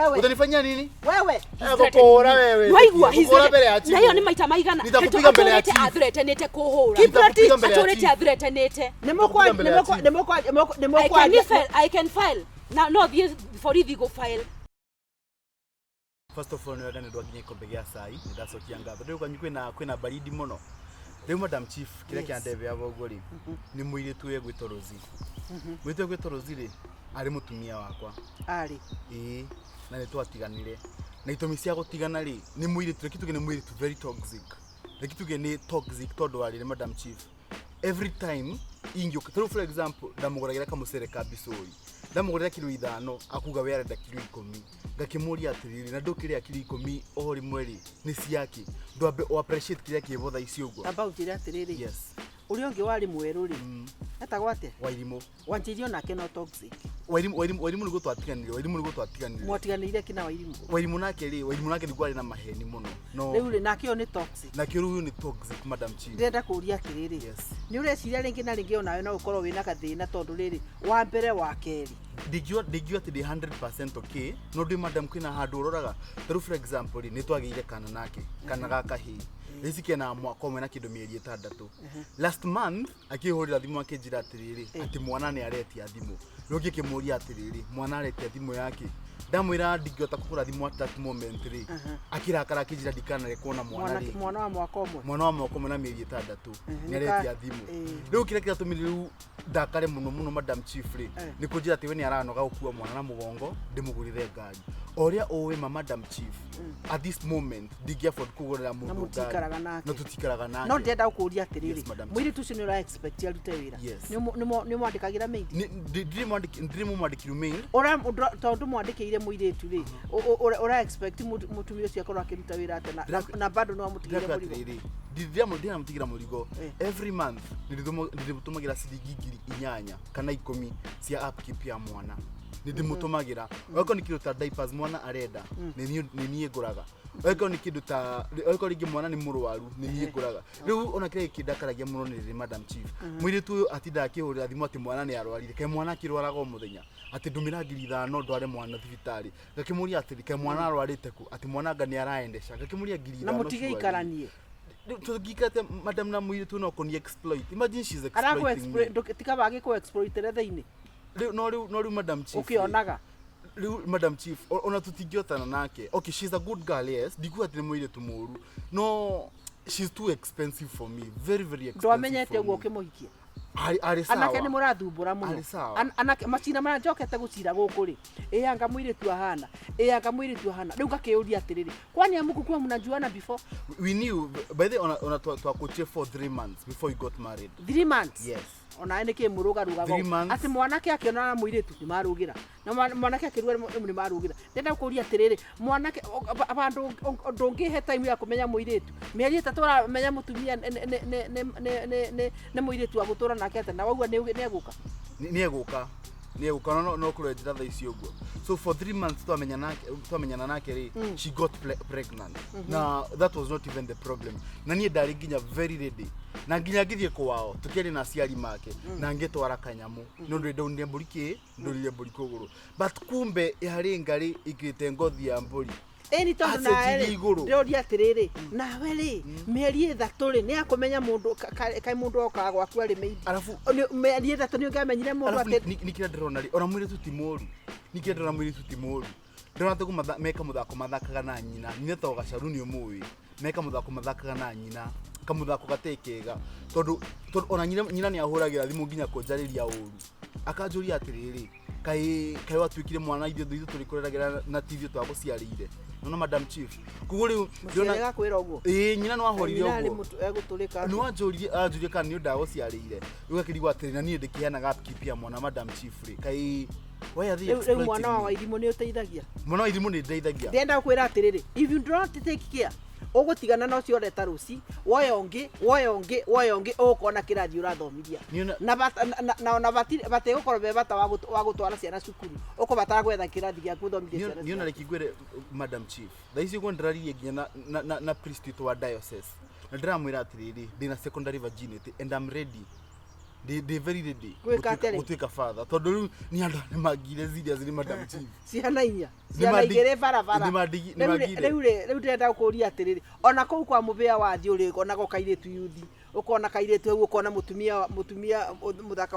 Wewe. Utanifanyia nini? Wewe. Eh, gũkũhũra wewe. Waigua. Gũkũhũra mbere ya chief. Na ĩyo nĩ maita maigana? Nitakupiga mbere ya Atũrĩte chief. athreatenĩte kũhũra. Nitakupiga mbere ya Atũrĩte chief. athreatenĩte. Nĩ mũkwa Mbere ya nĩ mũkwa chief. nĩ mũkwa nĩ mũkwa nĩ I can mũkwa file, I can file. Na no thiĩ borithi gũ file. First of all, nĩ wega nĩ ndwakinya ikombe gĩa cai, nĩ ndacokia ngatho. Rĩu kwanyu kwĩna baridi mũno. Rĩu Madam Chief, kĩrĩa kĩandebea ũguo rĩ, nĩ mũirĩtu ũyũ egwĩtwo Rosie. Mũirĩtu ũyũ egwĩtwo Rosie rĩ, arĩ mũtumia wakwa. Arĩ. Ĩĩ, na nĩ twatiganire. Na itũmi cia gũtigana rĩ, nĩ mũirĩtu, reke tuge nĩ mũirĩtu very toxic. Reke tuge nĩ toxic tondũ wa rĩrĩ, Madam Chief. Every time ingĩũka, tarĩu for example, ndamũgũragĩra kamũcere ka bicũi. Ndamũgũrĩra kiro 5, akuga we arenda kiro 10. Ngakĩmũria atĩrĩrĩ, na ndũkĩrĩa kiro 10 o rĩmwe rĩ, nĩ ciakĩ? Ndwambe o appreciate kĩrĩa kĩbo thaa ici ũguo. Amba ũnjĩre atĩrĩrĩ. Yes. Ũrĩa ũngĩ warĩ mwerũ rĩ. Etagwo atĩa? Wairimũ. Wanjĩirio nake no toxic. Wairimũ, Wairimũ, Wairimũ nĩguo twatiganire, Wairimũ nĩguo twatiganire. Mwatiganĩire kĩna Wairimũ? Wairimũ nake rĩ, Wairimũ nake nĩguo arĩ na maheni mũno. No Rĩu rĩ, nake ũyũ nĩ toxic. Nakĩo rĩu ũyũ nĩ toxic, Madam Chief. Ndĩrenda kũũria atĩrĩrĩ. Yes. Nĩ ũreciria rĩngĩ na rĩngĩ onawe no ũkorwo wĩna gathĩna tondũ rĩrĩ wa mbere wa kerĩ. Ndingiuga atĩ ndĩ 100% okay, no ndĩ, madam, kwĩna handũ ũroraga. Tarĩu for example rĩ, nĩ twagĩire kana nake, kana ga kahĩĩ. Rĩu kena mwaka ũmwe na kĩndũ mĩeri 6. Last month akĩhũrĩra thimũ akĩnjĩra atĩrĩrĩ, atĩ mwana nĩ aretia thimũ. Rĩu ngĩkĩmũria atĩrĩrĩ, mwana aretia thimũ yake? Ndamwĩra ndingĩhota kũgũra thimũ at that moment rĩ, akĩrakara akĩnjĩra ndikanare kuona mwana rĩngĩ. Mwana wa mwaka ũmwe. Mwana wa mwaka ũmwe na mĩeri 6 nĩ aretia thimũ. Rĩu kĩrĩa kĩratũmire rĩu ndakare mũno mũno, Madam Chief rĩ, nĩ kũnjĩra atĩ we nĩ aranoga gũkua mwana na mũgongo, ndĩmũgũrĩre ngari. O ũrĩa ũĩ ma, Madam Chief, at this moment ndingĩ afford kũgũrĩra Na mũndũ ngari. Mũtikaraga nake. No tũtikaraga nake. No ndĩrenda gũkũria atĩrĩrĩ. Yes, Madam. Mũirĩtu ũcio nĩ ũra expect arute wĩra? Yes. Nĩ mwandĩkagĩra maid? Ndirĩ mũmwandĩkĩru mail. Ũra tondũ mwandĩkĩire mũirĩtu rĩ, ũra expect mũtumia ũcio akorwo akĩruta wĩra atĩa na bado no amũtigĩre Ndĩrakwĩra mũrigo? atĩrĩrĩ, ndĩramũtigĩra mũrigo. Every month nĩndĩmũtũmagĩra ciringi 8,000 kana 10 cia upkeep ya mwana, nĩ ndĩmũtũmagĩra. Okorwo nĩ kĩndũ ta diapers mwana arenda, nĩ niĩ ngũraga. Okorwo nĩ kĩndũ ta, okorwo rĩngĩ mwana nĩ mũrwaru, nĩ niĩ ngũraga. Rĩu ona kĩrĩa kĩndakaragia mũno nĩ rĩrĩ, Madam Chief, mũirĩtu ũyũ atindaga akĩhũrĩra thimũ atĩ mwana nĩ arwarire. Kaĩ mwana akĩrwaraga o mũthenya? Atĩ ndũmĩra 5,000 ndware mwana thibitarĩ. Ngakĩmũria atĩrĩ, kaĩ mwana arwarĩte kũ? Atĩ mwana anga nĩ araendesha. Ngakĩmũria ngiri Na ithano mũtigĩikaranie. Tũngĩikara, madam, na mũirĩtu no kũni exploit. Imagine she's Arakũ exploiting me. Tikaba agĩkũ exploitere thĩinĩ. Rĩu no rĩu Madam Chief rĩ, Ũkĩonaga. Rĩu Madam Chief, ona tũtingĩhotana nake. Okay, she's a good girl, yes, ndikuga atĩ nĩ mũirĩtu mũru, no she's too expensive for me, very very expensive Ndwamenyete for ũguo me. ũkĩmũhikia? Arĩ sawa. Anake nĩ mũrathumbũra mũno. Arĩ sawa. Anake macira marĩa njokete gũcira gũkũ rĩ, ĩanga mũirĩtu ahana, ĩanga mũirĩtu ahana. Rĩu ngakĩũria atĩrĩrĩ, kwani amũkukua mnajuana before? We knew by the ona twakutie for 3 months before we got married. 3 months? Yes. Onawe nĩ kĩ mũrũgarũgaga? 3 months. Atĩ mwanake akĩonana na mũirĩtu nĩ marũgĩra, na mwanake akĩruga nĩ marũgĩra. Ndĩrenda kũria atĩrĩrĩ, mwanake bandũ ndũngĩhe time ya kũmenya mũirĩtu mĩeri 3, ũramenya mũtumia nĩ mũirĩtu wa gũtũra nake atĩa, na waigua nĩ egũka? Nĩ egũka no kũrĩa njĩra thaa ici ũguo. So for 3 months twamenyana nake rĩ, she got pregnant. Na that was not even the problem. Na niĩ ndarĩ nginya very ready na nginya ngĩthiĩ kwao tũkĩaria na aciari make na ngĩtwara kanyamũ nĩ ũndũ ndaunire mbũri kĩ ndũrire mbũri kũgũrũ, but kumbe yarĩ ngarĩ ikĩrĩte ngothi ya mbũri. Ĩni tondũ Acenjirie nawe rĩ, igũrũ. ndĩroria atĩrĩrĩ, nawe rĩ, mĩeri 3 rĩ, nĩ akũmenya mũndũ kaĩ mũndũ okaga gwaku arĩ maid? Arabu Mĩeri 3 nĩ ũngĩamenyire mũndũ arabu atĩ nĩ kĩrĩa ndĩrona rĩ, ona mũirĩtu ti mũru. Nĩ kĩrĩa ndĩrona, mũirĩtu ti mũru. Ndĩrona ta meka mũthako mathakaga na nyina. Nyina to gacaru nĩ ũmũĩ, meka mũthako mathakaga na nyina, kamũthako gatarĩ kega, tondũ ona nyina nĩ ahũragĩra thimũ nginya kũnjarĩria ũru, akanjũria atĩrĩrĩ, kaĩ watuĩkire mwana ithuĩ tũrĩ kũreragĩra na ti ithuĩ twagũciarĩire? Nona, Madam Chief, koguo rĩu Mũciari agakwĩra ũguo? Ĩĩ, nyina no ahũrire Nyina arĩ ũguo. Egũtũrĩka. Nĩ wanjũrie, anjũrie kana nĩ ndagũciarĩire. Rĩu akĩrigwo atĩrĩ, na niĩ ndĩkĩheanaga upkeep ya mwana, Madam Chief rĩ, kaĩ why are they Rĩu mwana wa exploiting me? Wairimũ nĩ ũteithagia? Mwana wa Irimũ nĩ ndeithagia. Ndĩrenda gũkwĩra atĩrĩrĩ, if you don't take care, ũgũtigana na ũcio ũreta rũci, woya ũngĩ, woya ũngĩ, woya ũngĩ, ũgũkona kĩrathi ũrathomithia. Na na ona batigũkorwo be bata wa gũtwara ciana cukuru, ũkũbatara gwetha kĩrathi gĩa gũthomithia ciana Niona ciaku. reke ngwĩre, Madam Chief, thaa ici ũguo ndĩraririe nginya na priest witũ wa diocese na ndĩramwĩra atĩrĩrĩ, ndĩna secondary virginity and I'm ready. Ndĩ very ready Gwĩka atĩrĩ? Gũtuĩka father, tondũ rĩu nĩ andũ nĩ mangire serious nĩ Madam Chief. Ciana inya, ciana igĩrĩ barabara. Nĩ mangire. Rĩu rĩ, rĩu ndĩrenda gũkũria atĩrĩrĩ, ona kũu kwa mũbĩa wathiĩ ũrĩ onago kairĩtu yuthi, ũkona kairĩtu hau, ũkona mũtumia mũthaka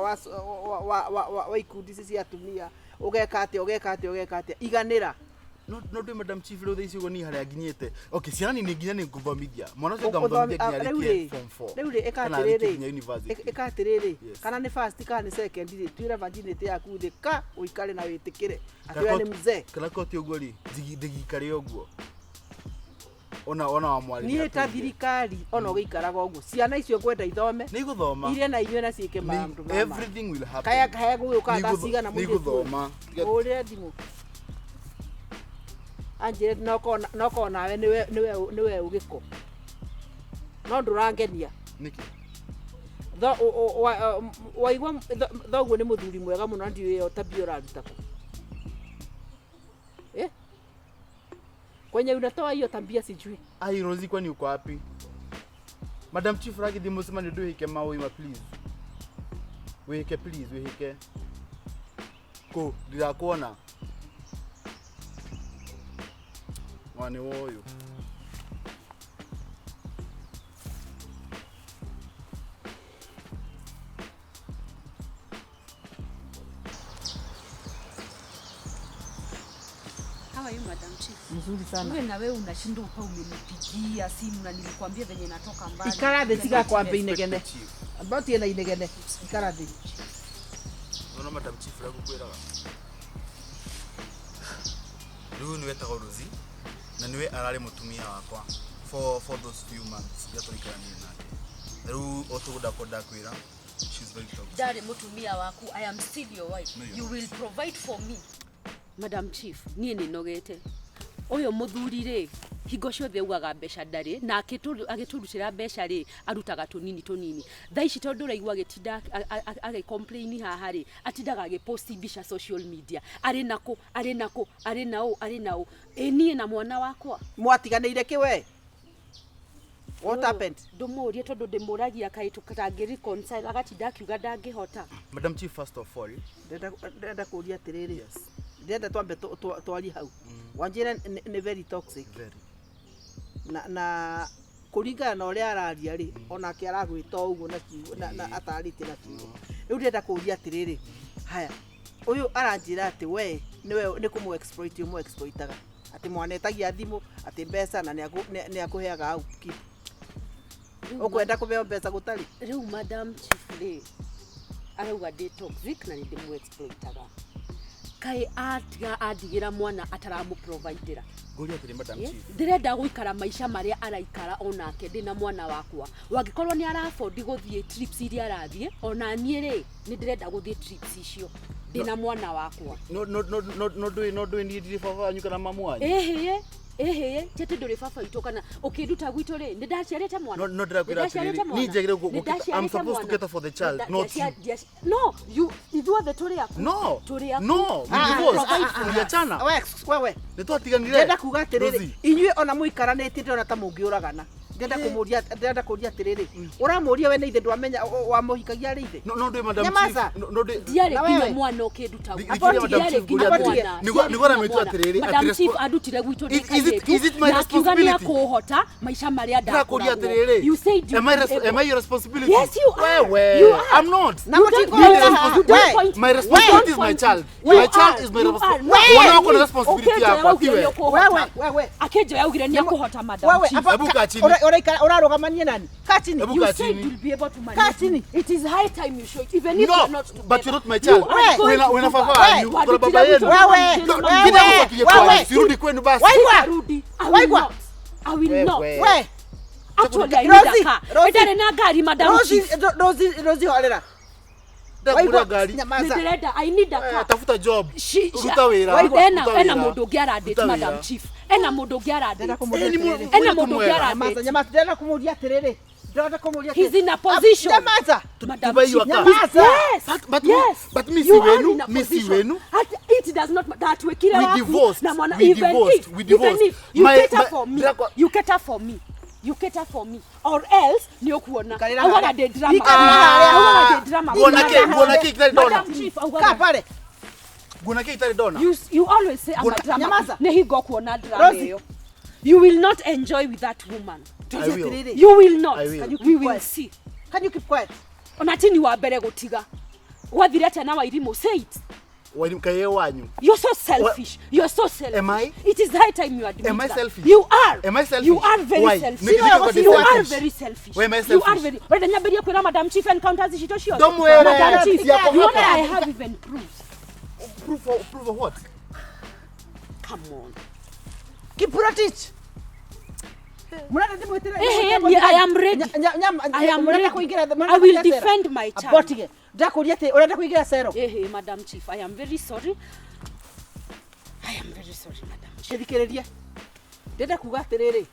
wa ikundi ici cia atumia, ũgeka atĩa, ũgeka atĩa, ũgeka atĩa, iganĩra. No ndĩ Madam Chief, rĩu thaa ici ũguo niĩ harĩa nginyĩte, okay, ciana nini nginya nĩ ngũthomithia mwana ũcio, ngamũthomithia nginya arĩkie form 4 Rĩu rĩ, ĩka kana arĩkie atĩrĩrĩ, nginya university. Ĩka atĩrĩrĩ, Yes. kana nĩ first kana nĩ second rĩ, tuĩra virginity yaku thĩ ka ũikare na wĩtĩkĩre atĩ we nĩ mzee. Kana ko ti ũguo rĩ, ndigikare ũguo ona wa mwarĩ. Niĩ ta thirikari, ona ũgĩikaraga ũguo, ciana icio ngwenda ithome, Nĩ igũthoma. irie na inyuĩ na ciĩke maũndũ ma ma. Everything will happen. Kaya kaya gũgĩũka thaa cigana? Nĩ Mũirĩtu ũyũ? igũthoma. Ũrĩre thimũ anjĩre nokorwo nawe nĩwe ũgĩko no ndũrangenia. Nĩkĩ? Waigua thoguo nĩ mũthuri mwega mũno, na ndiũĩ ĩyo tabia ũraruta kũ. Eh? Kwenye unatoa hiyo tabia sijui. Ai, Rosie, kwani uko wapi? Madam Chief, ragithie mũcemanio, ndwĩhĩke maũima, please. Wĩhĩke, please, wĩhĩke. Kũ ndirakuona. Mwana wa ũyũ. How are you, Madam Chief? Mzuri sana. Wewe na wewe unashindwa upa umenipigia simu na nilikwambia venye natoka mbali. Ikara thĩ, tiga kwamba inegene. Chief. Amba na inegene. Ikara thĩ. Nona Madam Chief ũrĩa ngũkwĩraga. Rĩu nĩwe etagwo Rosie na nĩwe ararĩ mũtumia wakwa for those few months iria tũikaranie nake. Na rĩu o tũguo ndakwa ndakwĩra, she's very toxic. Ndarĩ mũtumia waku, I am still your wife. No, you're You not. will provide for me. Madam Chief, niĩ nĩ nogete. Ũyũ mũthuri rĩ, hingo ciothe augaga mbeca ndarĩ, na agĩtũrutĩra mbeca rĩ, arutaga tũnini tũnini. Thaa ici tondũ ũraigua agĩtinda agĩ-complain haha rĩ, atindaga agĩposti mbica social media. Arĩ nakũ, arĩ nakũ, arĩ na ũ, arĩ na ũ. Ĩ niĩ na mwana wakwa. Mwatiganĩire kĩ we? What happened? Ndũmũrie tondũ ndĩmũragia kaĩ tũtangĩ reconcile, agatinda akiuga ndangĩhota. Madam Chief, first of all, Ndĩrenda kũria atĩrĩrĩ. Yes. Ndĩrenda twambe twarie hau. Wanjĩre nĩ very toxic. Very. Na kũringana na ũrĩa araria rĩ, onake aragwĩta o ũguo na kiugo na atarĩtie na kiugo. Rĩu ndĩrenda kũria atĩrĩrĩ, haya, ũyũ aranjĩra atĩ we nĩwe nĩ kũmũ exploit ũmũ exploitaga, atĩ mwanetagia thimũ, atĩ mbeca na nĩ akũheaga upkeep. Ũkwenda kũheo mbeca gũtarĩ? Rĩu Madam Chief rĩ, arauga ndĩ toxic na nĩ ndĩmũ exploitaga, kaĩ atiga andigĩra mwana ataramũ-providera? Ngũria atĩrĩ, Madam Chief. Ndĩrenda gũikara maica marĩa araikara onake ndĩna mwana wakwa. Wangĩkorwo nĩ arabondi gũthiĩ trips iria arathiĩ, ona niĩ rĩ, nĩ ndĩrenda gũthiĩ trips icio ndĩna mwana wakwa. No ndũĩ niĩ ndirĩ baba wanyu kana mamu wanyu. Ĩhĩĩ, ĩhĩĩ, ti atĩ ndũrĩ baba witũ kana ũkĩnduta gwitũ rĩ, nĩ ndaciarĩte mwana. No ndĩrakwĩra Nĩ ndaciarĩte atĩrĩrĩ, mwana. niĩ njagĩrĩirwo Nĩ ndaciarĩte I'm supposed to mwana. cater for the child, not you. No, you, ithuothe tũrĩ aku. No. Tũrĩ aku. No, we divorced. Tuliachana. We, wewe. Nĩ twatiganire. Ndĩrenda kuga atĩrĩrĩ, Rosie. inyuĩ ona mũikaranĩtie ndĩrona ta mũngĩũragana. Ndĩrenda kũmũria, ndĩrenda kũria atĩrĩrĩ, ũramũria we nĩ ithe ndwamenya wamũhikagia rĩ ithe? No ndũĩ, Madam Nyamaza. Chief. No ndũĩ. Ndiarĩ Na nginya wewe? mwana ũkĩnduta Thi- gwitũ. thikiria, Madam Ndiarĩ Chief, nginya ngũria mwana. atĩrĩrĩ. Nĩguo Ndiarĩ nginya aramĩtua mwana. atĩrĩrĩ, Madam atĩ Chief andutire gwitũ ndĩ Is it my kairĩtu, na akiuga nĩ responsibility? akũhota maica marĩa Ndĩrakũria ndakoragwo. atĩrĩrĩ. You said you Am I be able. am I your responsibility? Yes, you are. Wewe. You are. I'm not. Na You don't mũtikũrora point- haha. you don't We. point My me. responsibility is You my don't child. point me. My You child are. is my You are. responsibility. Mwana wako ni responsibility Ũkĩnjoya yakwa, waugire tiwe. nĩ ũkũhota. Wewe, wewe. Akĩnjoya augire nĩ akũhota, Madam Wewe, Chief. hapa Hebu kaa chini. Ũrarũgamania nani? Kaa chini. Hebu You kaa said chini. you'll be able to manage. Kaa chini. It is high time you show it. Even if No, you're not together. but you're not my child. You are going Wena to wena do baba that. wanyu, kuna baba yenu. Wewe, No, wewe, ngine mfuatilie wewe. kwani, sirudi kwenu basi. Waigua. Sitarudi. I will Waigua. not. I will Wewe. not. We. Actually, I need a Rosie, car. Rosie. Ndarĩ na ngari, Madam Rosie, Chief. Rosie, Rosie horera. Ndakũgũra ngari. Nyamaza. Nĩndĩrenda, I need a Eh, car. Tafuta job. She- Ruta wĩra. Waigua. Ena Ruta ena wĩra. mũndũ ũngĩ aradate, Ruta Madam wĩra. Chief. Ena mũndũ ũngĩ aradate. Ndĩrenda kũmũria Eh, ni atĩrĩrĩ. Ena mũirĩtu mũndũ ũngĩ mwega. aradate. Nyamaza, nyamaza. Ndĩrenda kũmũria atĩrĩrĩ. Ndĩrenda kũmũria He's atĩrĩrĩ. in a position. Nyamaza. Madam To buy you a Chief. car. Nyamaza. Yes. But yes. but mi si You are wenu, in a mi si position. wenu. It does not matter. Ndatuĩkire We waku divorced. na mwana We even divorced. if We divorced. even if you cater for me. Ndĩrakwa- You cater for me. You cater for me or else nĩ ũkuona. Ikarĩra Augaga harĩa. ndĩ drama. Ikarĩra harĩa. Augaga ndĩ drama. Nguona kĩ- nguona kĩ itarĩ ndona? Madam Chief augaga Kaa pale. Nguona kĩ itarĩ ndona? You always say I'm a Nguona- drama. Nyamaza. Nĩ hingo ũkuona drama Rosie. ĩyo. You will not enjoy with that woman. I will. Atĩrĩrĩ. You will not. I will. Can you keep We will quiet? see. Can you keep quiet? Ona ti ni wa mbere gũtiga. Gwathire atĩa na Wairimũ? Say it. Wairimũ kaĩ e wanyu. You're so selfish. You're so selfish. Am I? It is high time you admit Am I that. selfish? You are. Am I selfish? You are very Why? selfish. Nĩkĩ ndĩkĩte You are selfish? very selfish. Why am I You are selfish? very. Wenda nyambĩrie kwĩra Madam Chief encounters citũ ciothe. Ndũmwĩre. Madam Chief, Ciakwa you know hapa. I have even proofs. Proof of what? Come on. Kiprotich. Murenda ndimwĩtĩre. Ehe, ni- I am ready. I am Murenda ready. kũingĩra I will defend my child. Abotige. Ndakũria atĩ ũrenda kũingĩra cero. Ehe, Madam Chief, I am very sorry. I am very sorry, Madam Chief. Gĩthikĩrĩrie. Ndĩrenda kuga atĩrĩrĩ.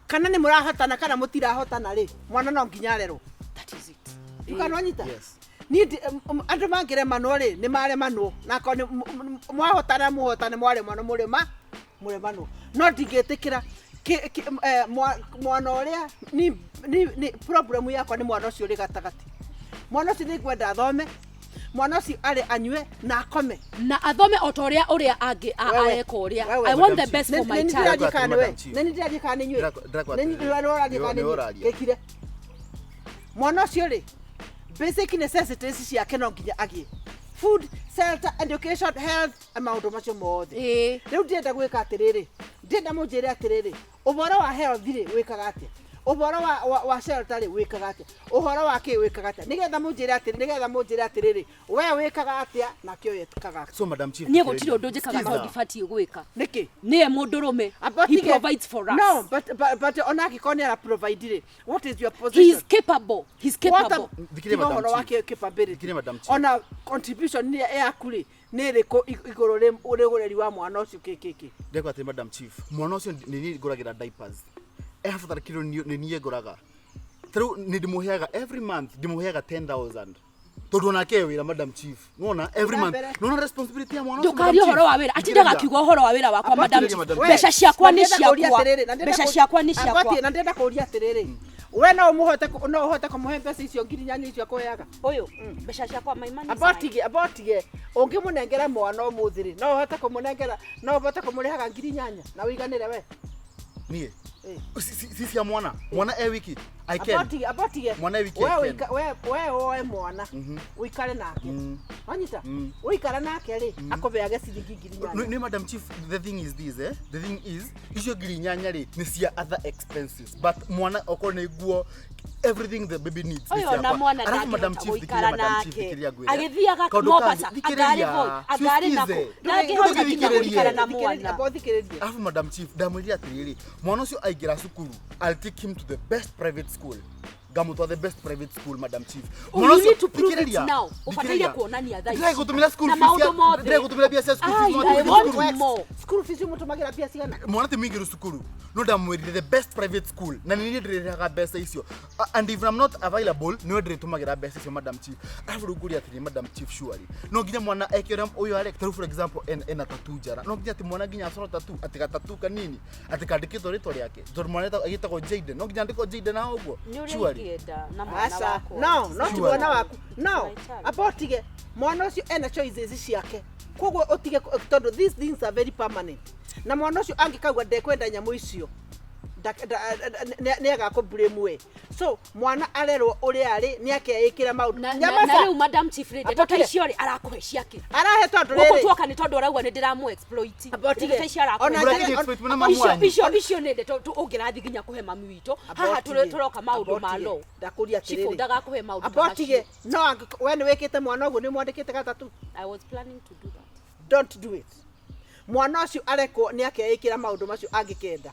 Kana nĩ mũrahotana kana mũtirahotana rĩ, mwana no nginya arerwo. That is it. Ukanwanyita? Yes. Niĩ andũ mangĩremanwo rĩ, nĩ maremanwo. Na akorwo nĩ mwahotana mũhotane mwaremanwo mũrĩma mũremanwo. No ndingĩtĩkĩra mwana ũrĩa ni problem yakwa nĩ mwana ũcio ũrĩ gatagatĩ. Mwana ũcio nĩ ngwenda athome, mwana ũcio arĩ anyue na akome. Na athome o ta ũrĩa ũrĩa angĩ Wewe. areka ũrĩa. Wewe. I want the Madam best Nĩ for my nĩ child. ndĩrathiĩ kana nĩ we? Madam Chief. Nĩ ndĩrathiĩ kana nĩ inyuĩ? Ndĩrakwa Nĩ atĩrĩrĩ. ndĩrathiĩ kana nĩ Nĩ inyuĩ? ũraria. Gĩkire. Mwana ũcio rĩ, basic necessities ciake no nginya agĩe. Food, shelter, education, health, na maũndũ macio mothe. Ĩĩ. Rĩu ndĩrenda gwĩka atĩrĩrĩ, ndĩrenda mũnjĩre atĩrĩrĩ, ũhoro wa health rĩ wĩkaga atĩa? Ũhoro wa shelter rĩ wĩkaga atĩa? Ũhoro wa kĩ wĩkaga atĩa? Nĩgetha mũnjĩre atĩrĩrĩ, nĩgetha mũnjĩre atĩrĩrĩ, we wĩkaga atĩa nake ũyũ ekaga atĩa? So Madam Chief. Niĩ gũtirĩ ũndũ njĩkaga Skiza. no ndibatiĩ gwĩka. Nĩkĩ? Nĩye mũndũrũme. He provides for us. No, but ona angĩkorwo nĩ ara provide rĩ, what is your He position? is capable. He's What capable. Thikĩrĩria tiga Madam ũhoro wa Chief. capability. Thikĩrĩria Madam Chief. Ona contribution nĩ yaku rĩ, nĩ ĩrĩkũ igũrũ rĩ ũreri wa mwana ũcio kĩ kĩ kĩ? Ndĩrekwa atĩrĩ Madam Chief, mwana ũcio nĩ niĩ ngũragĩra diapers. Ehabatara kĩndũ nĩ niĩ ngũraga. Ta rĩu nĩ ndĩmũheaga every month ndĩmũheaga 10,000. Tondũ onake e wĩra Madam Chief. Nĩwona every month. Mbere. Nĩwona responsibility ya mwana ũcio Ndũkarie Madam ũhoro Chief? wa wĩra. Atindaga Thikĩrĩria. akiuga ũhoro wa wĩra wakwa Madam Thikĩrĩria, Chief. Madam Mbeca ciakwa nĩ Na ndĩrenda kũũria ciakwa. atĩrĩrĩ, na ndĩrenda Mbeca ciakwa nĩ ciakwa. Abatie, na ndĩrenda kũũria atĩrĩrĩ, we no ũmũhote no ũhote kũmũhe mbeca icio 8,000 icio akũheaga? Ũyũ mbeca ciakwa my money is mine. Abotige, abotige. Ũngĩmũnengera mwana ũmũthĩ rĩ, no ũhote kũmũnengera, no ũhote kũmũrĩhaga 8,000 na ũiganĩre we? Niĩ. Eh. Si cia mwana. Mwana e wiki. I can. Abotige, abotige. Mwana wiki We I can. we woe mwana ũikare nake. Wanyita? Ũikara nake rĩ, akũheage ciringi 8,000. Nĩ Madam Chief, the thing is this, eh? The thing is, icio 8,000 rĩ nĩ cia other expenses. But mwana okorwo nĩ nguo, everything the baby needs nĩ Ũyũ ona ciakwa. mwana Alafu Madam ndangĩhota Chief, gũikara thikĩrĩria Madam Chief, nake. thikĩrĩria ngwĩre. Agĩthiaga Kaũndũ Mombasa, kangĩ, angarĩ thikĩrĩria. Voi, angarĩ nakũ. Siskize. Ndangĩhota nginya gũikara na mwana. Amba ũthikĩrĩrie. Alafu Madam Chief, ndamwĩrire atĩrĩrĩ, mwana ũcio aingĩra cukuru, I'll take him to the best private school. Ngamũtwara the best private school, Madam Chief. Oh, Mwana you ũcio- need to prove it thikĩrĩria, now. Ũbataire thikĩrĩria. kuonania thaa ici. Ndĩragũtũmĩra school Na fees maũndũ mothe. ndĩragũtũmĩra mbia cia school fees, Ai, mwana I ti want cukuru. more. School fees ũmũtũmagĩra mbia cigana? Mwana ti mũingĩru cukuru no ndamwĩrire the best private school na nĩ niĩ ndĩrĩrĩhaga mbeca icio. And if I'm not available nĩwe ndĩrĩtũmagĩra mbeca icio Madam Chief. Arabu rĩu ngũria atĩrĩ Madam Chief, surely no nginya mwana eke ũrĩa ũyũ areka? Ta rĩu for example ena tattoo njara, no nginya atĩ mwana nginya acorwo tattoo, atĩ gatatu kanini atĩ kandĩkĩtwo rĩtwa rĩake, tondũ mwana agĩtagwo Jaden, no nginya andĩkwo Jaden na ũguo? Nĩ ũrĩa Surely. ingĩenda na mwana Aca. wakwa. No, no ti Sure. mwana waku. No, My child. amba ũtige. Mwana ũcio ena choices ciake. Koguo ũtige tondũ these things are very permanent. Na mwana ũcio angĩkauga ndekwenda nyamũ icio, nĩ agakũ blame we. So mwana arerwo ũrĩa arĩ nĩ akeĩkĩra maũndũ. Na Nyamaza. rĩu Madam Chief rĩ, ndeto ta Abotige. icio rĩ arakũhe ciake. Arahe tondũ Gũkũ rĩrĩ. tuoka nĩ tondũ arauga nĩ ndĩramũ exploit. Abotige. Ndeto ta icio arakũhe. Ona Mũrakĩria njĩre- exploit mũna mamu Icio wanyu. icio icio nĩ ndeto ũngĩrathiĩ nginya kũhe mami witũ. Haha Abotige. tũroka maũndũ ma Abotige. law. Ndakũria Chief atĩrĩrĩ. ndagakũhe maũndũ ta macio. Abotige. No we nĩ wĩkĩte mwana ũguo nĩ mwandĩkĩte gatatũ. I was planning to do that. Don't do it. Mwana ũcio arekwo nĩ akeĩkĩra maũndũ macio angĩkenda.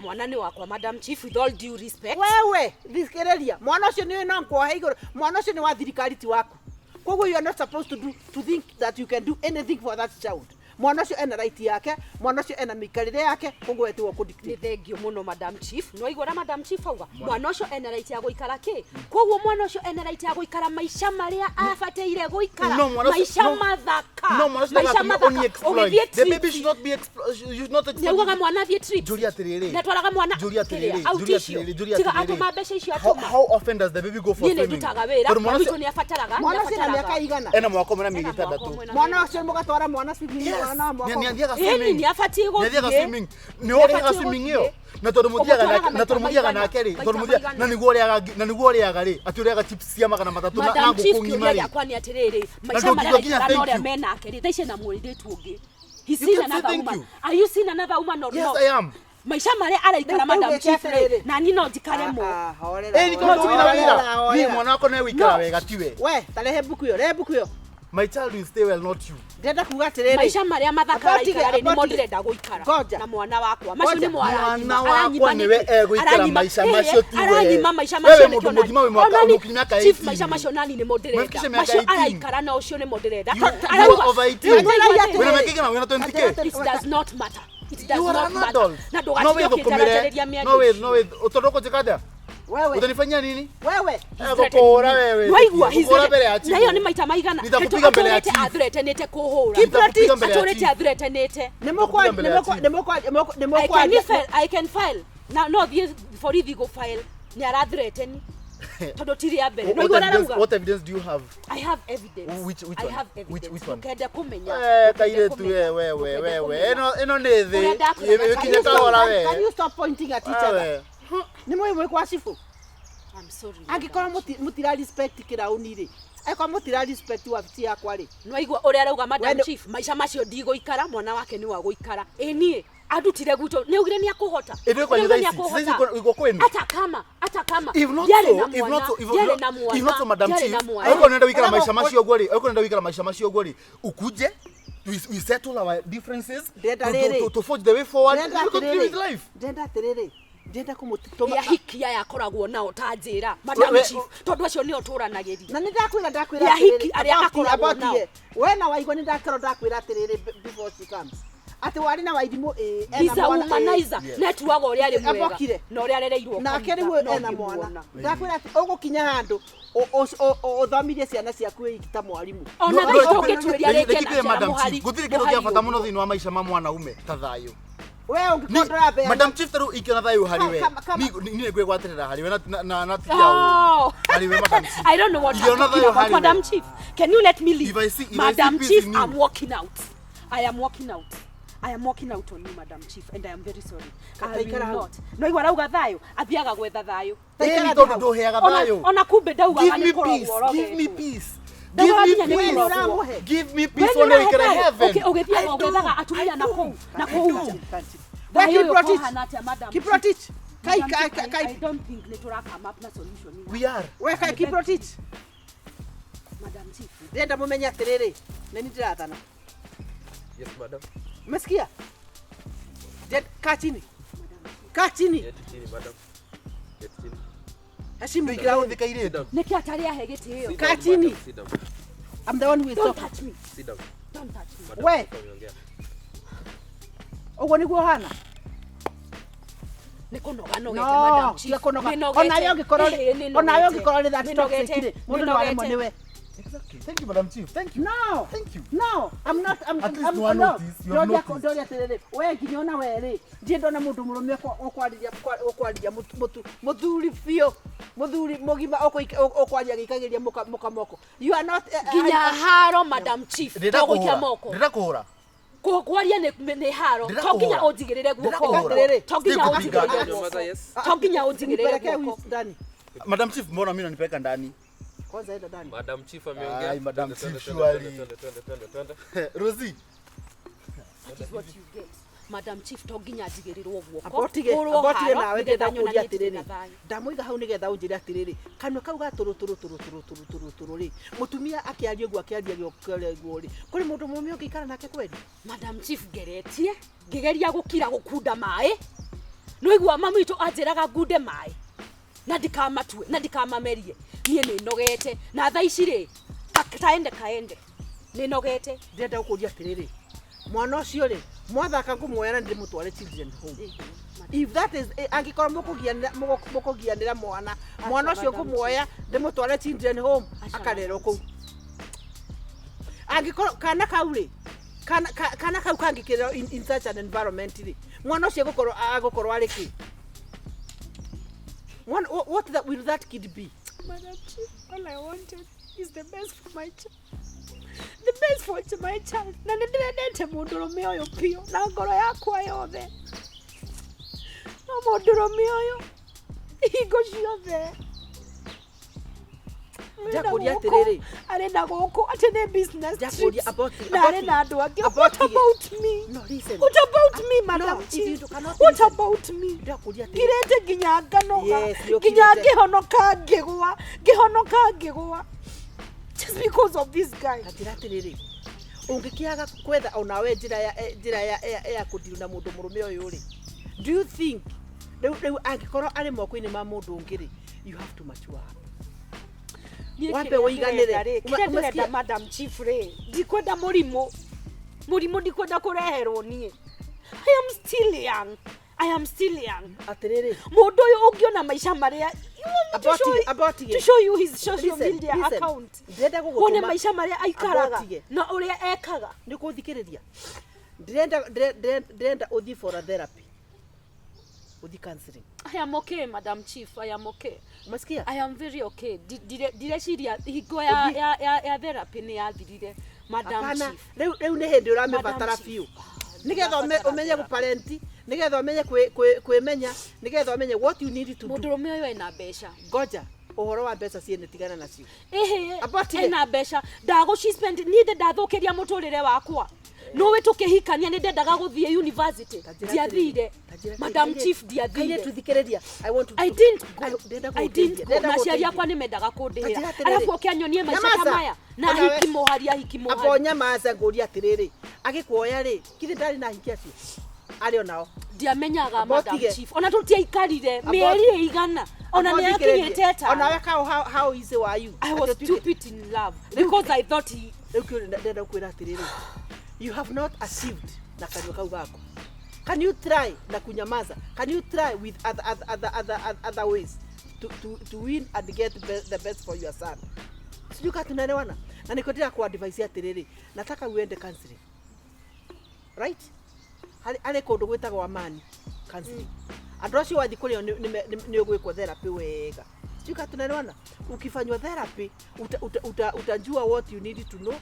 Mwana nĩ wakwa Madam Chief, with all due respect. Wewe thikĩrĩria, mwana ũcio nĩ no nkuohe igũrũ, mwana ũcio nĩ wa thirikari ti waku, koguo you are not supposed to do to think that you can do anything for that child. Mwana ũcio ena right yake, mwana ũcio ena mĩikarĩre yake, koguo we tiwe Nĩ ũkũ-dictate. Thengio mũno, Madam Chief. Nĩ waigua ũrĩa Madam Chief auga? Mwana ũcio ena right ya gũikara kĩ? Koguo mwana ũcio ena right ya gũikara maica marĩa abataire gũikara. No, mwana ũcio- Maica no. mathaka. No, mwana ũcio Maica ndagatũme mathaka. oni exploit. Ũgĩthiĩ The baby trips. should not be you should not exploit. Nĩaugaga mwana athiĩ trips. Njũria atĩrĩrĩ. Nĩatwaraga mwana Njũria atĩrĩrĩ, kĩrĩa, out njũria icio. atĩrĩrĩ, njũria Tiga atĩrĩrĩ. atũma mbeca icio How, atũma. how often does the baby go for Niĩ nĩ swimming? ndutaga wĩra. Tondũ mwana Mami ũcio- witũ nĩ abataraga. Mwana ũcio ena mĩaka igana? Ena mwaka ũmwe na mĩeri Ena mwaka 6. ũmwe na Mwana ũcio mũgatwara mwana swimming? Yes. Mwana wa mwaka Nĩ ũmwe? athiaga Ĩni swimming. nĩ abatiĩ Nĩ athiaga gũthiĩ. swimming. Nĩ ũrĩhaga Nĩ abatiĩ swimming gũthiĩ. ĩyo. Na tondũ mũthiaga Ũmũtwaraga nake, na tondũ maita mũthiaga maigana? nake rĩ, Maita tondũ mũthiaga maigana? na nĩguo ũrĩaga, na nĩguo ũrĩaga rĩ, atĩ ũrĩaga chips cia 300 na Madam Chief, ngũkũ kĩũria ng'ima rĩ. gĩakwa nĩ atĩrĩrĩ, maica Na marĩa ndũngiuga nginya araikara na thank ũrĩa you. menake rĩ, thaa ici ena mũirĩtu ũngĩ. He's You seen can say another thank woman. you. Are you seeing another woman or Yes, not? I am. Maica marĩa araikara, Rĩu Madam ũgĩke Chief rĩ, atĩrĩrĩ. na niĩ no njikare mo. Ah, ah, horera, Ĩni horera, tondũ wĩna horera, wĩra. Niĩ horera. mwana wakwa no egũikara No. wega tiwe. We tarehe mbuku ĩyo, rehe mbuku ĩyo. My child will stay well, not you. Ndĩrenda kuga atĩrĩrĩ, Maica marĩa mathaka About araikara rĩ, nĩmo about ndĩrenda gũikara Ngoja. na mwana wakwa. Macio Ngoja. nĩmo aranyima. Mwana wakwa Aranyima nĩwe nĩkĩ? egũikara Aranyima- maica Ĩĩ, macio tiwe. aranyima maica Wewe macio mũndũ nĩkĩo mũgima wĩ nani- mwaka- Ona ni- ũmũkinyia mĩaka Chief, 18. maica macio nani nĩmo ndĩrenda. Mwafikisha mĩaka Macio 18. araikara na ũcio nĩmo ndĩrenda. You are over 18. Arauga- Wĩna mĩaka ĩigana? Wĩna 20K? It does not matter. It does You are not an matter. adult. Na No ndũgatige wĩthũkũmĩre. ũkĩnjaranjĩrĩria mĩario No wĩ, icio. no wĩ, tondũ ũkũnjĩka atĩa? Wewe. Utanifanyia nini? Wewe. Gũkũhũra wewe. Waigua Gũkũhũra mbere ya na iyo chifu. nĩ maita maigana Nitakupiga mbere ya chief. athuretenĩte kũhũra. Nitakupiga mbere ya Atũrĩte chief. athuretenĩte. Nĩmũkwa- Mbere ya nĩmũkwa- chief. nĩmũkwa- nĩmũkwa- I can nĩmũkwaria- file, I can file. Na no thiĩ borithi gũ file nĩ arathreteni tondũ ti rĩa mbere. What No igua evidence, arauga. what evidence do you have? I have evidence. Which I one? have Which- evidence. which one? Ndũkende kũmenya. Eh, Ndũkende kairetu kũmenya. we we we Ndũkende we we. kũmenya. Ĩno ĩno nĩ thĩ. Ũrĩa ndakwĩra, Ĩkinya can you kahora Can- we. Can you stop pointing at each other? Wewe. Nĩ mũĩ mwĩ kwa cibũ? I'm sorry. Angĩkorwo mũtira respect kĩraũni rĩ, angĩkorwo mũtira respect wabici yakwa rĩ, Nwaigua ũrĩa arauga, Madam Wendo- Chief? Maica macio ndigũikara, mwana wake nĩ wa gũikara. Ĩ niĩ andutire gwitũ nĩ augire nĩ akũhota. Ĩ, ndĩ kwanyu Nĩ thaa augire ici? nĩ Thaa ici akũhota. uko kwenu? Hata kama, hata kama If not ndiarĩ so, na if not mwana, so, if ndiarĩ not, na mwana, if not so, Madam ndiarĩ Chief, na mwana. angĩkorwo nĩũrenda gũikara Ũrĩa maica ũrĩa- macio ũguo rĩ, angĩkorwo nĩũrenda gũikara maica macio ũguo rĩ, ukuje we settle our differences Ndĩrenda to, rĩrĩ. to forge the way forward, Ndĩrenda we continue atĩrĩrĩ, with life. ndĩrenda atĩrĩrĩ, ndĩrenda kũmũtũma Ĩ ahiki aya akoragwo nao ta njĩra, Madam We- Chief, tondũ acio nĩo tũranagĩria. Na nĩ ndakwĩra, ndakwĩra Ya atĩrĩrĩ, hiki arĩa akoragwo nao. We na waigua nĩ ndakorwo ndakwĩra atĩrĩrĩ before she comes atĩ warĩ na wairimũ, ĩ, ena He's a mwana, ĩ. womanizer. Netuaga ũrĩa arĩ mwega Abokire. na ũrĩa arereirwo Nake kanitha, rĩu no ena ngĩmuona. mwana. Ndakwĩra atĩ ũgũkinya handũ ũthomithie ciana ciaku wĩ iki ta mwarimũ. Ona No, thaa no, ici tũngĩtuĩria reke rĩngĩ na kwĩre njĩra Madam mũhari Chief, gũtirĩ kĩndũ kĩa bata mũno thĩinĩ wa maica ma mwanaume ta thayũ. We ũngĩkorwo ndũrabeana Madam Chief, tarĩu ingĩona thayũ harĩ we, Kama- niĩ nĩngwĩgwatĩrĩra harĩ we na tiga ũũru. Oh. Harĩ we, Madam Chief. I don't know what I'm Ingĩona talking thayũ about. harĩ we. Madam Chief, can you let me leave? If I see Madam peace Chief, in you. I'm walking out. I am walking out. I am walking out on you, Madam Chief, and I am very sorry. I will Kataikara hau. not. No igua arauga thayũ, athiaga gwetha thayũ. Ĩni tondũ ndũheaga Ona thayũ. ona kumbe ndaugaga Give nĩ me kũrogwo peace. Give me ũrogetwo. peace. Ndaugaga Give me nginya nĩ peace. kũrogwo. Ũramũhe. Give me We peace nĩ one ũrahe wikare thayũ? heaven. Ũgĩthiaga I do. ũgethaga atumia na kũu na I kũu do. nja. We Thayũ ũyũ Kiprotich. ũkũhana atĩa, Madam Chief? Kiprotich. Kai Madam kai Chief, I kai don't think nĩ tũra come up na solution. We are. we kai Kiprotich. Madam Chief. Ndĩrenda mũmenye atĩrĩrĩ, nĩ niĩ ndĩrathana. Yes, madam. Umesikia? Kaa chini. Kaa chini. Keti chini, madam. Keti chini. Heshimu Ndũikara ground. thĩ kairĩtu. Nĩkĩ atarĩ ahe gĩtĩo? Sit Kaa down, chini. madam. Sit down. I'm the one who is Don't talking. touch me. Sit down. Don't touch me. Madam, We. ameongea. Ũguo nĩguo ũhana? Nĩ kũnoga nogete, No, Madam Chief. tiga kũnoga. Nĩ nogete. Onawe ũngĩkorwo Ĩĩ, nĩ onawe nogete. ũngĩkorwo nĩ that Nĩ toxic nogete. rĩ, Nĩ mũndũ no aremwo nogete. nĩwe. Exactly. Thank you, Madam Chief. Thank you. No. Thank you. No, I'm not I'm At least I'm, no one no. noticed. You have Ndoria noticed. ndoria atĩrĩrĩ, we nginya ona we rĩ, ndirĩ ndona mũndũ mũrũme ũkwarĩria ũkwarĩria mũthuri biũ, mũthuri mũgima ũkwaria gĩikagĩria mũka moko. You are not Nginya haro, Madam Chief, Ndĩrenda to gũikia kũhũra. moko. Ndĩrenda kũhũra. Kwaria nĩ haro. Ndĩrenda To nginya kũhũra. ũnjigĩrĩre Ndĩrenda guoko. kũhũra. To nginya Sikupiga. ũnjigĩrĩre Your mother, guoko. yes. To nginya ũnjigĩrĩre Nipelekee guoko. ndani. Madam Chief, mbona mimi unanipeleka ndani? Kwanza enda ndani. Madam Chief ameongea. Ai, Madam Twende, Chief, twende, surely. twende, twende, twende, twende, twende. Rosie. That is what you get. Madam Chief, to nginya njigĩrĩrwo guoko. Abotige, Hũrwo abotige haro, nawe nĩgetha ndĩrenda kũria nyonanie ndirĩ na atĩrĩrĩ, thayũ. ndamũiga hau nĩgetha ũnjĩre atĩrĩrĩ, kanua kau ga tũrũ tũrũ tũrũ tũrũ tũrũ tũrũ tũrũ rĩ, mũtumia akĩaria ũguo akĩaria ũguo rĩ, kũrĩ mũndũ mũrũme ũngĩikara nake kweli? Madam Chief, ngeretie ngĩgeria gũkira gũkunda maĩ, nĩwaigua mami witũ anjĩraga ngunde maĩ na ndikamatue na ndikamamerie. Niĩ nĩ nogete na thaa ici rĩ, taende kaende, nĩ nogete. Ndĩrenda gũkũria atĩrĩrĩ, Mwana ũcio rĩ, mwathaka ngũmuoya na ndĩmũtware children home. If that is angĩkorwo mũkũgianĩra mwana, mwana ũcio Madam. ngũmuoya ndĩmũtware children home Aca, akarerwo Madam. kũu. Angĩkorwo kana kau rĩ, kana kau kangĩkĩrerwo in such an environment rĩ, mwana ũcio agũkorwo arĩ kĩ? Mwana, what will that kid be? Madam Chief, all I wanted is the best for my child. The best for my child. Na nĩ ndĩrendete mũndũrũme ũyũ biũ na ngoro yakwa yothe. No mũndũrũme ũyũ hingo ciothe arĩ na Ndakũria gũkũ, atĩrĩrĩ. arĩ na gũkũ atĩ nĩ business Ndakũria trips na arĩ na andũ angĩ. What about me? No, listen. What about me, Madam No, if Chief? you cannot What listen. about me? Ndakũria atĩrĩrĩ. Ngirĩte nginya nganoga, Yes, nĩ nginya ũkirĩte. ngĩhonoka ngĩgwa, ngĩhonoka ngĩgwa, just because of this guy. Njĩra atĩrĩrĩ, ũngĩkĩaga kwetha onawe njĩra ya njĩra ya kũdeal na mũndũ mũrũme ũyũ rĩ, do you think rĩu angĩkorwo arĩ moko-inĩ ma mũndũ ũngĩ rĩ, you have to mature up. Niĩ Wambe kĩrĩa ũiganĩre. ndĩrenda rĩ, kĩrĩa ndĩrenda, Umesikia? Madam Chief rĩ, ndikwenda mũrimũ, mũrimũ ndikwenda kũreherwo niĩ. I am still young, I am still young. Atĩrĩrĩ. Mũndũ ũyũ ũngĩona maica marĩa, you want me to About show tige- about tige. to show you his social Listen, media listen. account, Ndĩrenda wone gũgũtũma maica marĩa aikaraga About tige. na ũrĩa ekaga. Nĩ kũthikĩrĩria, ndĩrenda ũthiĩ for a therapy, ũthiĩ counseling. I am okay, Madam Chief. I am okay. Umesikia? I am very okay. Ndireciria hingo ya, Ũthiĩ- ya therapy nĩ yathirire, Madam Hapana, Chief. rĩu nĩ hĩndĩ ũramĩbatara Madam Chief. biũ, Ah, nĩgetha ndĩrabatara ũmenye therapy. gũparenti, nĩgetha ũmenye kwĩmenya, nĩgetha ũmenye what you need to do. Mũndũrũme ũyũ ena mbeca. Ngoja, ũhoro wa mbeca ciene tigana nacio. Ĩhĩ, Abotige. ena mbeca ndagũci spend niĩ ndĩ ndathũkĩria mũtũrĩre wakwa. Nũĩ tũkĩhikania nĩ ndendaga gũthiĩ university. Ta njĩra Ndiathire. atĩrĩrĩ, ta njĩra Madam atĩrĩrĩ, Chief, kairĩtu ndiathire. thikĩrĩria, I want to I didn't go. Ndĩrenda I didn't gũgũteithia, go. ndĩrenda Na aciari gũgũteithia. akwa nĩ mendaga Ta njĩra kũndĩhĩra. atĩrĩrĩ. Arabu oke anyonie maica ta Nyamaza. maya. Na Onawe. hiki mũhari, ahiki Amba mũhari. ũnyamaze ngũrie atĩrĩrĩ, agĩkuoya rĩ, githĩ ndarĩ na ahiki acio arĩ o nao? Ndiamenyaga, Amba Madam ũtige. Chief, ona tũtiaikarire Amba mĩeri ĩigana ona Amba nĩ ũthikĩrĩrie. akinyĩte Onawe ĩtano. how, how easy were you? I was Atĩ ũtuĩke- stupid in love because I thought he Rĩu kĩũria ndĩrenda gũkwĩra atĩrĩrĩ, you have not achieved na kanua kau gaku. Can you try na kunyamaza? Can you try with other ways to win and get the best for your son? Sijui kama tunaelewana. Na niko ndĩra ku advise atĩrĩrĩ, nataka uende counseling, right? Harĩ kũndũ gwĩtagwo Amani counseling. Andũ acio wathiĩ kũrĩo nĩ ũgwĩkwo therapy wega. Sijui kama tunaelewana. Ukifanywa therapy utajua what you need to know.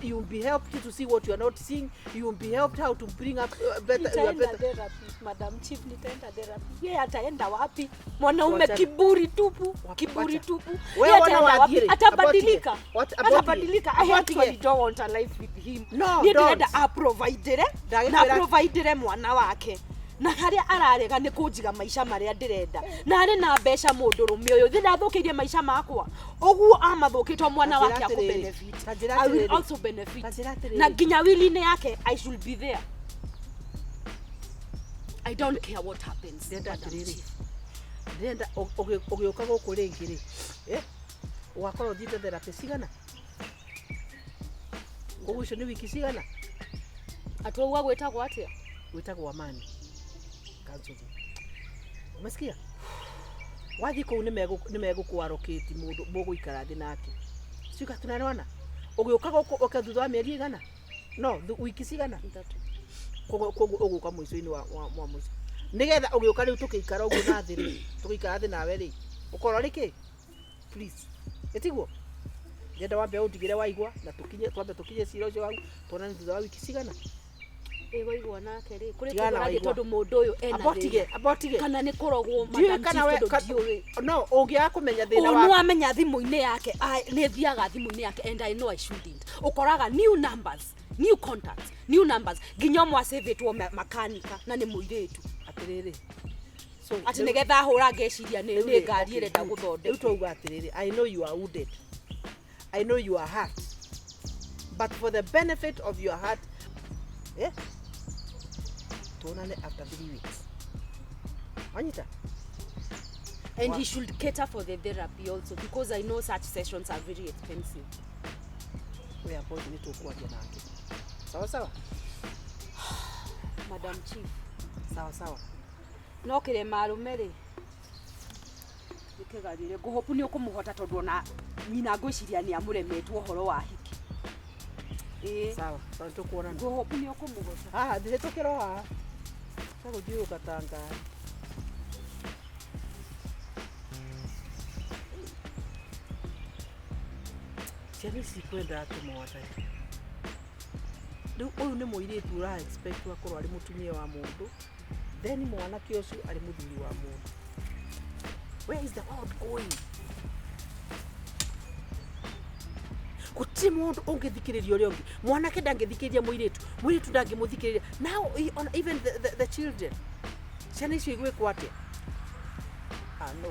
You will be helped to see what you are not seeing. You will be helped how to bring up better, your Nitaenda better. therapy, Madam Chief, nitaenda therapy. Yeye ataenda wapi? Mwanaume Wacha- kiburi tupu, kiburi wacha. tupu. Wewe Yeye wana ataenda wapi? wathiĩ rĩ? Atabadilika. Abotige. Atabadilika. I Abotige. actually don't want a life with him. No, Niĩ don't. ndĩrenda aprovidere na Ndagĩkwĩra- aprovidere mwana wake, na harĩa ararega nĩ kũnjiga maica marĩa ndĩrenda, na arĩ na mbeca mũndũrũme ũyũ thĩ ndathũkĩirie maica makwa ũguo amathũkĩtwo mwana Ta njĩra wake atĩrĩrĩ, akũbenefit. ta njĩra I will atĩrĩrĩ. also benefit. Ta njĩra atĩrĩrĩ. Na nginya wili-inĩ yake I should be there. I don't care what happens, Ndĩrenda Madam atĩrĩrĩ, Chief. ndĩrenda ũgĩũka gũkũ rĩngĩ rĩ, ũgakorwo ũthiĩte therapy cigana? Koguo icio nĩ wiki cigana? Atwauga gwĩtagwo atĩa? Gwĩtagwo Amani counseling. Umesikia? Wathiĩ kũu nĩ megũkwarokĩti mũndũ mũgũikara thĩ nake. Sijui kama tunaelewana. Ũgĩũka gũkũ ũke thutha wa mĩeri ĩigana? No, wiki cigana? Ithatũ. Koguo ũgũka mũico-inĩ wa mũico. Nĩgetha ũgĩũka rĩu tũkĩikara ũguo na thĩ rĩ, tũgĩikara thĩ nawe rĩ, ũkorwo rĩ kĩ? Please. Ĩtiguo? Ndĩrenda wambe ũndigĩre waigua na tũkinye twambe tũkinye cira ũcio waku tuonane thutha wa wiki cigana. Ĩ waigua nake rĩ, kũrĩ Tigana kũndũ na arathiĩ waigua. tondũ mũndũ ũyũ ena Abotige, thĩna. abotige. Kana nĩ kũrogwo, Ndiũĩ Madam kana Chief, we tondũ ndiũĩ. no ũngĩaga kũmenya thĩna Ũũ waku. nĩwamenya thimũ-inĩ yake, nĩ thiaga thimũ-inĩ yake and I know I shouldn't. Ũkoraga new numbers, new contacts, new numbers, nginya ũmwe acĩvĩtwo makanika na nĩ mũirĩtu. Atĩrĩrĩ. So Atĩ nĩgetha ahũra ngeciria nĩ rĩu nĩ rĩ, ngari okay, ĩrenda good. Rĩu gũthondekwo. twauga atĩrĩrĩ, I know you are wounded. I know you are hurt. But for the benefit of your heart, tuonane after 3 weeks. Wanyita? And he should cater for the therapy also because I know such sessions are very expensive. We avoid nĩ tũkwaria nake. Sawa sawa? Madam Chief. Sawa sawa. No kĩrema arũme rĩ nĩkĩgarĩre ngũhopu nĩ ũkũmũhota tondũ ona nyina ngwĩciria nĩ amũremetwo ũhoro wa hiki. Ĩĩ. Sawa sawa, nĩtũkuonana. Ngũhopu nĩ ũkũmũhota. Haha ndĩhĩtũkĩra o haha tagũthiũrũka ta ngari. Ciana ici kwenda atĩ mwathani. Rĩu ũyũ nĩ mũirĩtu ũra expect akorwo arĩ mũtumia wa mũndũ, then mwanake ũcio arĩ mũthuri wa mũndũ. Where is the world going? Gũtirĩ mũndũ ũngĩthikĩrĩria ũrĩa ũngĩ. Mwanake ndangĩthikĩrĩria mũirĩtu, mũirĩtu ndangĩmũthikĩrĩria. Now even the children, ciana icio igwĩkwo atĩa? Ah, no.